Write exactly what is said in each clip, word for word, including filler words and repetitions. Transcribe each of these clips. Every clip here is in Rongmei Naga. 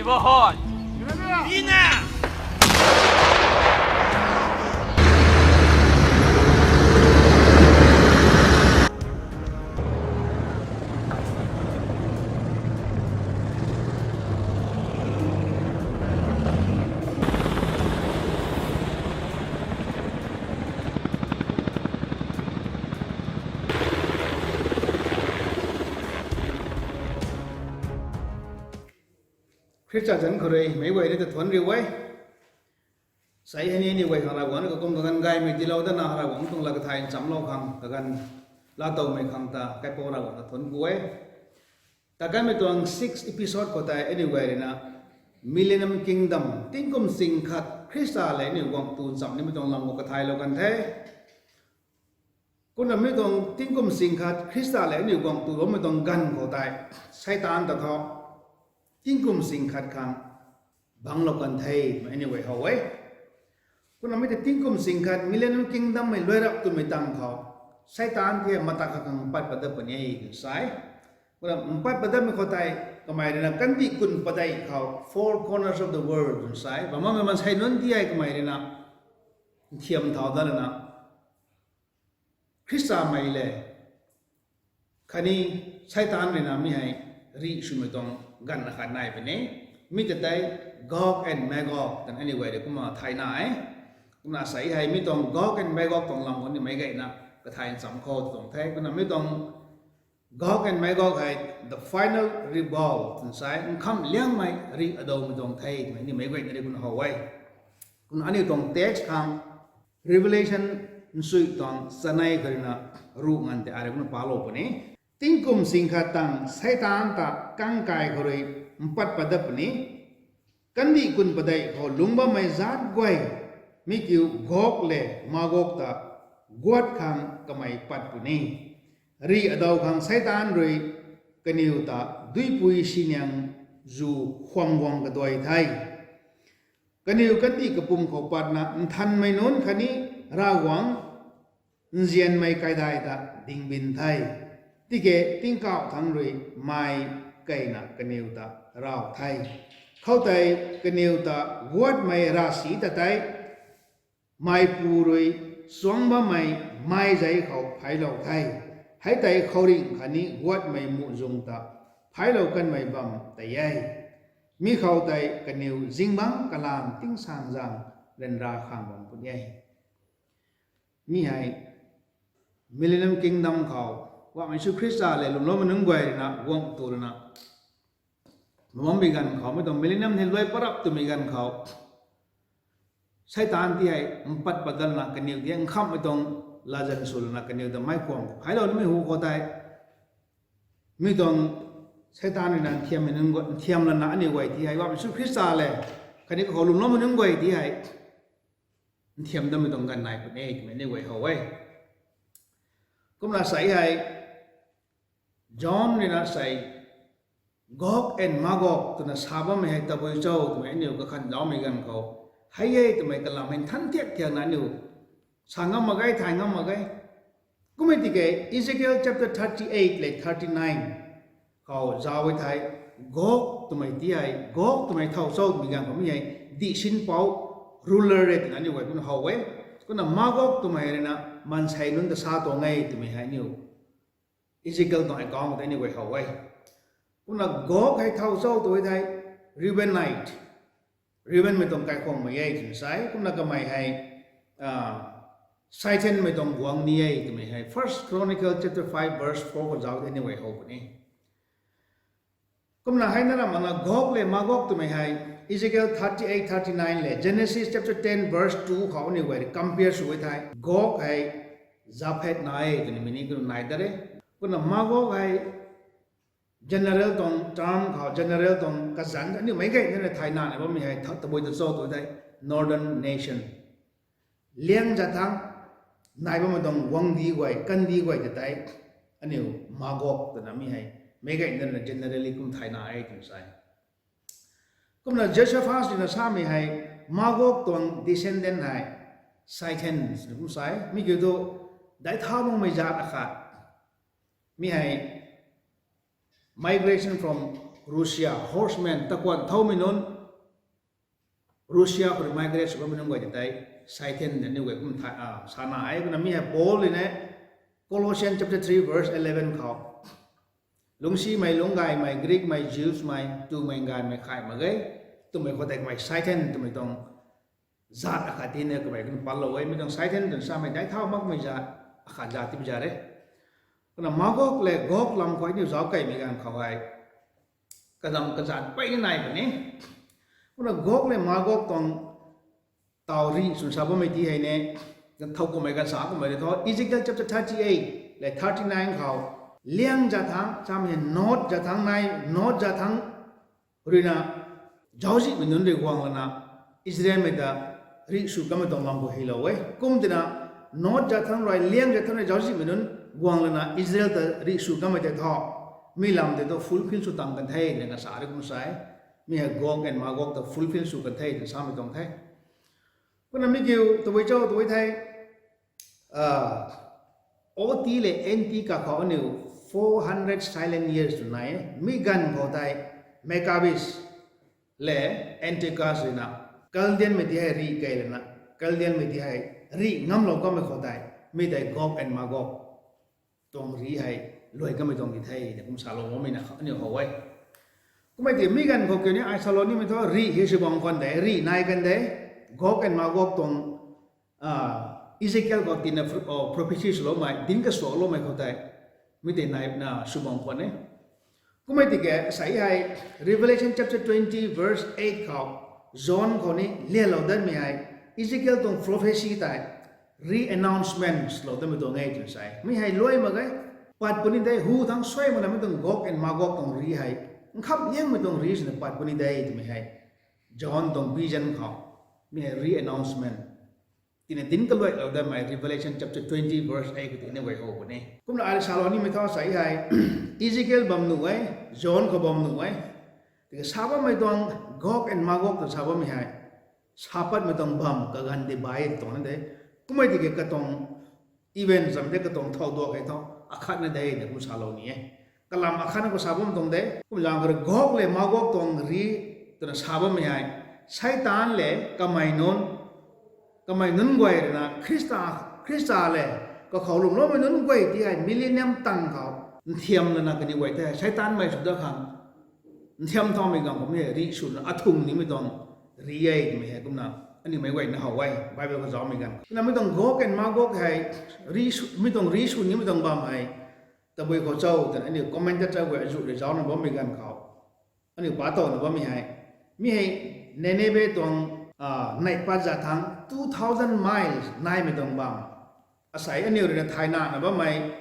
Hoi. Khrista zanc khou rui meic guay ni ta thuanc riu e. Sei hei ni aniw guay khang Ravguangc kakum kaganv gaymei tiilou datna Ravguangc tuang lat kathay nchamlou khang kaganv laatowmei khang ta kaipouc Ravguangc ta thuanc ku e. Ta kanmei tuang six episode khou tei aniw guay rui na Millennium Kingdom, tingkum sing khat Khrista lev aniw guangc tu ncham nimei tuang lam khou kathaylou kan the. Kumna mi tuang tingkum sing khat Khrista lev aniw guangc tu bammei tuang ganv khou tei Seitaan ta thu tingkum sing khat khang bangclou kan the twmei aniw guay how e. Kumna mi tei tingkum sing khat Millennium Kingdom mei luairap twmei tang khou Seitaan tei mata khat khang mpat pat dat puni e tw sa e. Kumna mpat pat datmei khou tei kamei rui na kandih kun padeih khou four corners of the world tw sa e. Bam bammei maansei nunc tei hei kamei rui na nthiam thau dat lana Khristamei lev khatni Seitaan rui na mi hei rih swmei tuang ganv akhat nai puni. Mi ta tei Gog and Magog twna aniw guay rui kumna thayna e. Kumna sei hei mi tuang Gog and Magog tuang lam khou ni meic guayna kathay ncham khou tuang the. Kumna mi tuang Gog and Magog hei the final revolt twna sa e, nkham liangmei rih adawmei tuang the twmei ni meic guayna rui kumna how e. Kumna aniw tuang text khang Revelation nsui tuang chanei khou rui na ruh nganv tei ai rui kumna palou puni. Tingkum sing khat tang Seitaan ta kangkai khou rui mpat pat dat puni. Kandih kun padeih khou lungc bammei zaat guay, mi kiu Gog lev Magog ta guat khang kamei pat puni. Rih adaw khang Seitaan rui kaniw ta duipui siniang zu khwam guang kaduai the. Kaniw kandih kapwm khou patna nthanmei nunc khatni Ravguangc nzianmei kaidai ta dingbin the. Tiki tingkauh thangc rui mei keyna kaniw ta raw the. Khoutei kaniw ta guatmei ravsic ta tei meipu rui suangc bammei mei zei khou pheylou the. Hei tei khouringh khatni guatmei muhzwng ta pheylou kanmei bam tei e. Mi khou tei kaniw zingbangc kalam tingsaengzaeng ryanra khang bam puni e. Mi hei Millennium Kingdom khou Ravguangc Jisu Khrista lev lwmloumei nunc guay rui na guangc tu lana bam bammei ganv khou, mi tuang Millennium hei luai parap twmei ganv khou Seitaan tei hei mpat pat dat lana kaniw tei nkhamhmei tuang latzan sw lana kaniw ta meic khwang khou pheylou nimei hu khou tei mi tuang Seitaan rui na nthiam lana aniw guay tei hei Ravguangc Jisu Khrista lev khatni kakhou lwmloumei nunc guay tei hei nthiam datmei tuang ganv nai puni e twmei aniw guay how e. Kumna sei hei John rui na sei Gog and Magog twna sa bammei hei tabui cho twmei aniw kakhan daumei ganv khou, hei e twmei kalam hei nthan thiak thiakna aniw sa ngam mak ge, thay ngam mak ge. Kummei tiki Ezekiel chapter thirty eight le thirty nine khou zauc e thei, Gog twmei tei hei, Gog twmei thow cho twmei ganv khou mi hei dihsinpouc, ruler e twna aniw guay kumna how e. Kumna Magog twmei rui na maansei nunc ta sa tuang e twmei hei aniw Ezekiel tuang account tei aniw guay how e. Kumna Gog hei thow cho tw thei, Reubenite, Reubenmei tuang kaikhwangmei e twna sa e. Kumna kamei hei Scythianmei tuang guangc ni e twmei hei First Chronicles chapter five verse four khou zauc tei aniw guay how puni. Kumna hei na ramh makna Gog le Magog twmei hei Ezekiel thirty eight, thirty nine le Genesis chapter ten verse two khou aniw guay rui compare sw e thei, Gog hei Japhet na e twna meaning kumna nai dat e. Kumna Magog hei general tuang term khou, general tuang kazanc aniw meic guay na thayna nai bammei hei tabui ta cho tw thei, northern nation, liang zat thangc nai bammei tuang guangcdic guay, kandih guay ta tei aniw Magog twna mi hei meic guay na generally kum thayna e twna sa e. Kumna Josephus rui na samei hei Magog tuang descendant hei Scythians na kum sa e. Mi kiu thu daih thau makmei zat akhat, mi hei migration from Russia horsemen takuanh thaumei nunc, Russia khou migrate sw bammei nunc guay tei tei, Scythian na ni guay kum tha, sana e kumna mi hei Paul rui ni, Colossians chapter three verse eleven khou, lungcsimei, lungcgaymei, Greekmei, Jewsmei, tumei, gaymei, khay mak ge, twmei khou tei kamei Scythian twmei tuang zat akhat tina kamei kum patlou e, mi tuang Scythian twna samei daic thau makmei zat, akhat zat tibi zat e. Kumna Magog lev Gog lam khou aniu zauc keymei ganv khou hei, kazam kazat peyna nai puni. Kumna Gog lev Magog tuang taw rih swna sa bammei ti hei ni, thow kummei ganv sa kummei rui thu, Ezekiel chapter thirty eight lev thirty nine khou, liang zat thangc, samei hei north zat thangc nai, north zat thangc ruina, zauczihmei nunc rui guang lana, Israelmei ta rih sw kanmei tuang lam khou hylou e. Kum tina, north zat thangc rui, liang zat thangc rui zauczihmei nunc guang lana Israel ta rih sw kanmei tei thu, mi lam tei thu fulfill sw tang kan the twna kasa rui kum sa e. Mi hei Gog and Magog ta fulfill sw kan the twna samei tuang the. Kumna mi kiu tabui cho tabui the, OT lev NT kakhou aniu four hundred silent years tw nai e. Mi ganv khou tei Maccabees lev Antiochus ruina Chaldeanmei ti hei rih key lana, Chaldeanmei ti hei rih ngamlou kanmei khou tei, mi tei Gog and Magog tuang rih hei luai kanmei tuang di the twna kum saloumei na aniu how e. Kummei ti mi ganv khou kiu ni ai salou nimei thu rih hei sw bam khwan de, rih nai kan de, Gog and Magog tuang Ezekiel khou tina prophecy swloumei, dinc kasuakloumei khou tei, mi tei naina sw bam khwan e. Kummei tiki sei hei Revelation chapter twenty verse eight khou, John khou ni lialou danmei hei, Ezekiel tuang prophecy tei re-announcement lou danmei tuang e twna sa e. Mi hei luai mak ge, pat puni de, hu thangc suai makna mi tuang Gog and Magog tuang rih hei nkham liangmei tuang rih swna pat puni de twmei hei John tuang vision khou, mi hei re-announcement tina dinc kaluailou danmei Revelation chapter twenty verse eight khou tei ni guay how puni. Kumna ai salou nimei thu sei hei Ezekiel bam nuh e, John khou bam nuh e. Tiki sa bammei tuang Gog and Magog tw sa bammei hei, sa patmei tuang bam kaganv di bai tuang na de. Kummei tiki katuang event zam de, katuang thowduak hei thu akhatna de twna kum salou ni e. Kalam akhatna khou sa bam tuang de. Kum zaeng khou rui Gog lev Magog tuang rih twna sa bammei hei, Seitaan lev kamei nunc, kamei nunc guay ruina Khrista, Khrista lev kakhou lwmloumei nunc guay ti hei millennium tang khou nthiam lana kaniw guay tei Seitaanmei sw dat khang nthiam thaumei ganv khou mi hei rih swna athung nimei tuang rih e twmei hei kumna aniu meic guayna how e, Bible khou zaumei ganv khou. Kumna mi tuang Gog and Magog hei, mi tuang rih sw nimei tuang bam hei tabui khou cho twna aniu commentator guay azuh rui zauna bammei ganv khou, aniu pa towna bammei hei, mi hei Nineveh tuang neih pat zat thangc two thousand miles naimei tuang bam. Asei aniu ruina thaynana bammei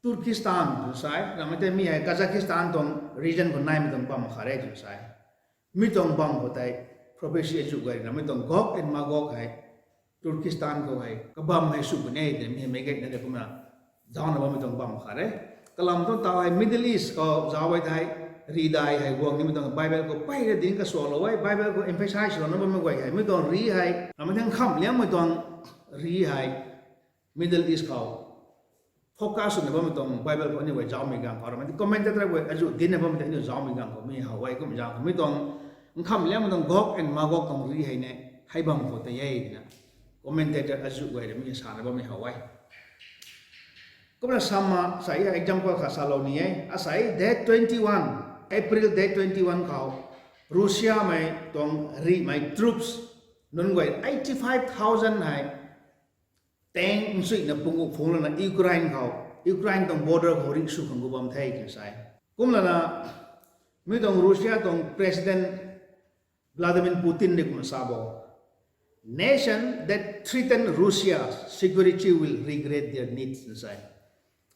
Turkistan tw sa e, ramei tei mi hei Kazakhstan tuang region khou naimei tuang bam khat re tw sa e. Mi tuang bam khou tei prophecy azuh guay ruina mi tuang Gog and Magog hei Turkistan khou hei kabam hei sw puni e twna mi hei meic guayna tei kumna zauna bammei tuang bam khat re. Kalam tuang taw hei Middle East khou zauc e thei, rihdai hei guang nimei tuang Bible khou peyna dinc kasuaklou e, Bible khou emphasize louna bammei guay hei mi tuang rih hei ramei tei nkham liangmei tuang rih hei Middle East khou focus swna bammei tuang Bible khou aniu guay zaumei ganv khou ramei tei commentator guay azuh dincna bammei tei aniu zaumei ganv khou mi how e. Kum zaeng khou mi tuang nkham liangmei tuang Gog and Magog tuang rih hei ni hei bam khou tei e twna commentator azuh guay rui mi sana bammei how e. Kumna samna sei hei example khat salou ni e. Asei date twenty one, April date twenty one khou Russiamei tuang rihmei troops nunc guay eighty five thousand hei tank nchuina pungu phungc lana Ukraine khou, Ukraine tuang border khou rih sw khang gu bam the twna sa e. Kumlana mi tuang Russia tuang President Vladimir Putin rui kumna sa bo, Nation that threaten Russia's security will regret their needs, twna sa e.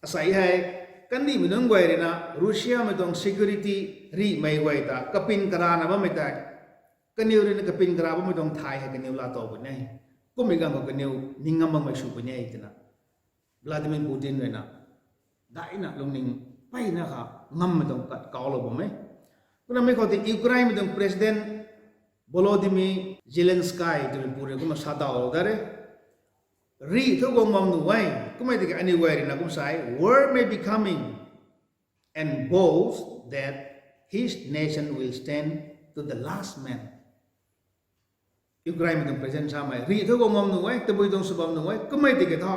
Asei hei kandihmei nunc guay ruina Russiamei tuang security rihmei guay ta kapin karana bammei tei, kaniw ruina kapin kara bammei tuang thay hei kaniw laatow puni e. Kummei ganv khou kaniw ning ngam makmei sw puni e twna Vladimir Putin ruina daihna lungning peyna kha ngammei tuang kat kaulou bam e. Kumna mi khou tei Ukrainemei tuang President Volodymyr Zelensky twmei pu rui kumna sa daw dat re. Rih thu guang bam nuh e, kummei tiki aniu guay ruina kum sa e, war may be coming and boast that His nation will stand to the last man. Ukrainemei tuang president samei rih thu guang bam nuh e, tabui tuang sw bam nuh e, kummei tiki thu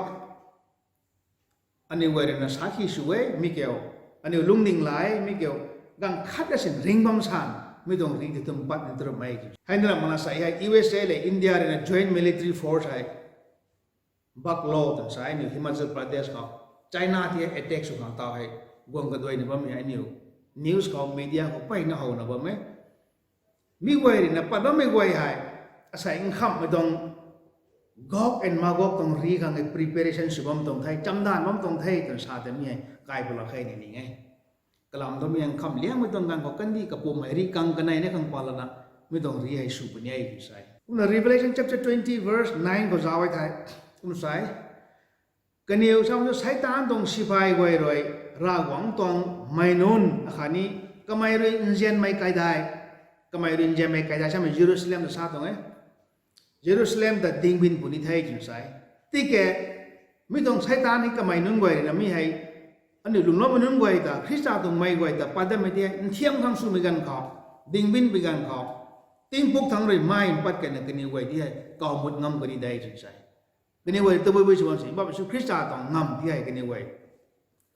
aniu guay ruina sakhi sw e, mi kiu, aniu lungning la e, mi kiu, ganv khat ka sin ring bam san, mi tuang rih tei tum pat ni tarumei. Hei na ram mana sei hei U S A le India ruina joint military force hei baklou twna sa aniu Himachal Pradesh khou China ti attack sw khang taw hei guang kaduaina bam hei aniu news khou media khou mpeyna howna bam e. Mi guay ruina pat bammei guay hei asei nkhamhmei tuang Gog and Magog tuang rih khang e preparation sw bam tuang the, chamdan bam tuang the twna sa tei mi hei kai pulak khe ni ning e. Kalam thu mi hei nkham liangmei tuang ganv khou kandih kapum hei rih kang kanei na khang pat lana mi tuang rih hei sw puni e tw sa e. Kumna Revelation chapter twenty verse nine khou zauc e thei, kum sa e, kaniw sam thu Seitaan tuang sipai guay rui Ravguangc tuang mei nunc akhatni kamei rui nzianmei kaidai, kamei rui nzianmei kaidai samei Jerusalem ta sa tuang e. Jerusalem ta dingbin puni the twna sa e. Tiki mi tuang Seitaan ni kamei nunc guay ruina mi hei aniu lwmloumei nunc guay ta Khrista tuang mei guay ta pat datmei ti hei nthiam khang swmei ganv khou, dingbin pui ganv khou, tingpuk thangc rui mei mpat keyna kaniw guay ti hei kawmut ngam kani de twna sa e. Kaniw guay tabui bui sw bam si, bam sw Khrista tuang ngam ti hei kaniw guay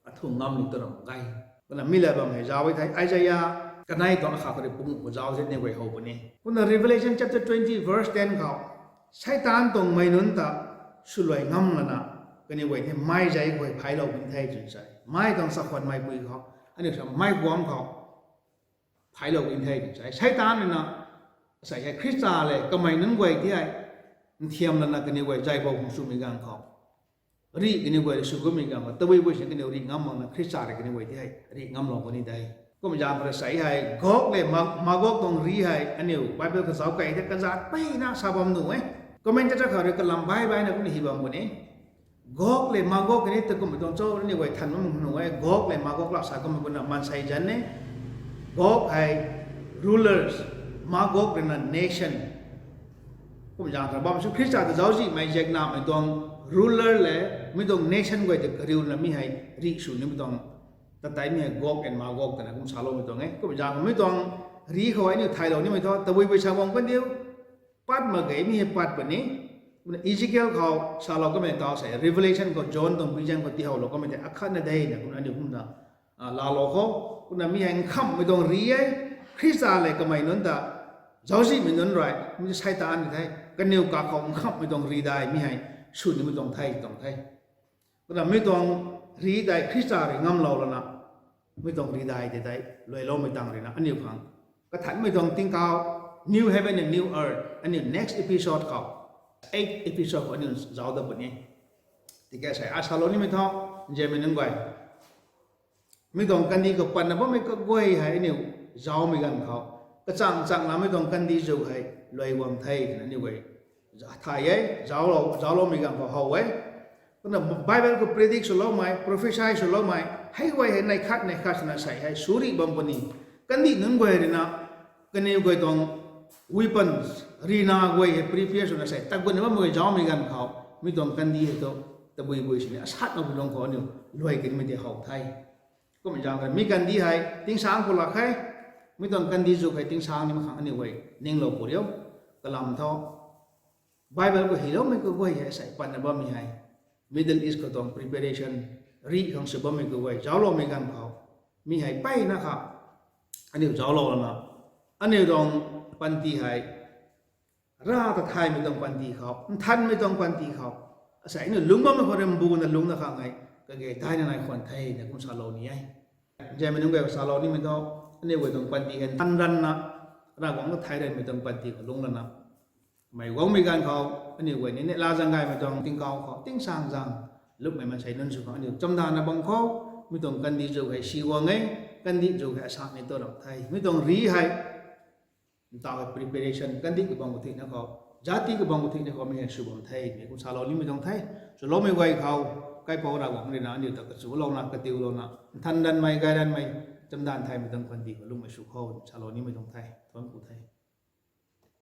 athu ngam ni taram gay. Kumna mi la bam hei zauc e thei Isaiah kanei tuang akhat khou rui pung khou zauc zet ni guay how puni. Kumna Revelation chapter twenty verse ten khou Seitaan tuang mei nunc ta swluai ngam lana kaniw guay ti mei zei guay phaylou puni the twna sa e. Mei tuang chakhwanmeipui khou, aniu sa mei guam khou phaylou puni the twna sa e. Seitaan ruina asei hei Khrista le kamei nunc guay ti hei nthiam lana kaniw guay zay bou khang swmei ganv khou, rih kaniw guay rui sw gummei ganv khou tabui bui si kaniw rih ngam makna Khrista rui kaniw guay ti hei rih ngamlou kani de. Kum zaeng khou asei hei Gog le Ma- Magog tuang rih hei aniu Bible khou zauc key the kazat mpeyna sa bam nuh e. Commentator khou rui kalam baih baihna kumna hi bam puni. Gog le Magog kani ta kummei tuang cho aniu guay than bam nuh e. Gog le Magog la sa kummei kumna maansei zanc e. Gog hei rulers, Magog ruina nation. Kum zaeng khou bam sw Khrista ta zauczihmei ziaknamei tuang ruler le mi tuang nation guay ta kariuna mi hei rih sw nimei tuang ta tei mi hei Gog and Magog twna kum saloumei tuang e. Kum zaeng khou mi tuang rih khou aniu thaylou nimei thu tabui bui sa bam kandiu, pat mak ge mi hei pat puni. Kumna Ezekiel khou salou kamei taw sei, Revelation khou, John tuang vision khou tihowlou kamei tei akhatna de na kumna aniu kumna laalou khou. Kumna mi hei nkhamhmei tuang rih e, Khrista le kamei nunc ta zauczihmei nunc rui mi Seitaan ni the, kaniw kakhou nkhamhmei tuang rih dai mi hei sw nimei tuang the tuang the. Kumna mi tuang rih dai Khrista rui ngamlou lana mi tuang rih dai tei tei luailoumei tang ruina aniu khang kathanmei tuang tingkauh, new heaven and new earth, aniu next episode khou, eight episode khou aniu zauc dat puni. Tiki sei a salou nimei thu, nzianmei nunc guay, mi tuang kandih khou patna bammei kaguay hei aniu zaucmei ganv khou, kachang changna mi tuang kandih zu hei luai guang the twna aniu guay thay e, zauclou zaucloumei ganv khou how e. Kumna Bible khou predict swloumei, prophecy swloumei hei guay hei neih khat neih khat swna sei hei sw rih bam puni. Kandih nunc guay ruina kaniw guay tuang weapons, rihna guay hei prepare swna sei tat gutna bammei guay zaucmei ganv khou, mi tuang kandih hei thu tabui bui sini asat makpui lung khou aniu luai kanimei tei how the. Kum zaeng khou mi kandih hei tingsaeng khou lak khe, mi tuang kandih zu hei tingsaeng ni mak khang aniu guay ninglou pu riu. Kalam thu Bible khou hyloumei kaguay hei sei patna bammei hei Middle East khou tuang preparation, rih khang sw bammei kaguay zaucloumei ganv khou, mi hei mpeyna kha aniu zauclou lana, aniu tuang panty hei Rav ta thaymei tuang panty khou, nthanmei tuang panty khou, asei aniu lungc bammei khou rimbuna lungcna khang hei kage daina nai khwan the na kum salou ni e. Nzianmei nunc guay salou nimei thu, aniu guay tuang panty hei nthan ranna, Ravguangc ta thay ranmei tuang panty khou lungc lana, mei guangmei ganv khou aniu guay ni neihla zaeng gaymei tuang tingkauh khou tingsaeng zaeng lupmei maansei nunc sw khang aniu chamdanna bam khou, mi tuang kandih zu hei si guang e, kandih zu hei asat ni tu ram the, mi tuang rih hei ntaw hei preparation, kandih kabam kathina khou, jati kabam kathina khou mi hei sw bam the twmei kum salou nimei tuang the. Swloumei guay khou, kaipouc Ravguangc ruina aniu ta kachulouna katiulouna nthan ranmei gay ranmei, chamdan thaymei tuang panty khou lungmei sw khou salou nimei tuang the. Thuanc ku the.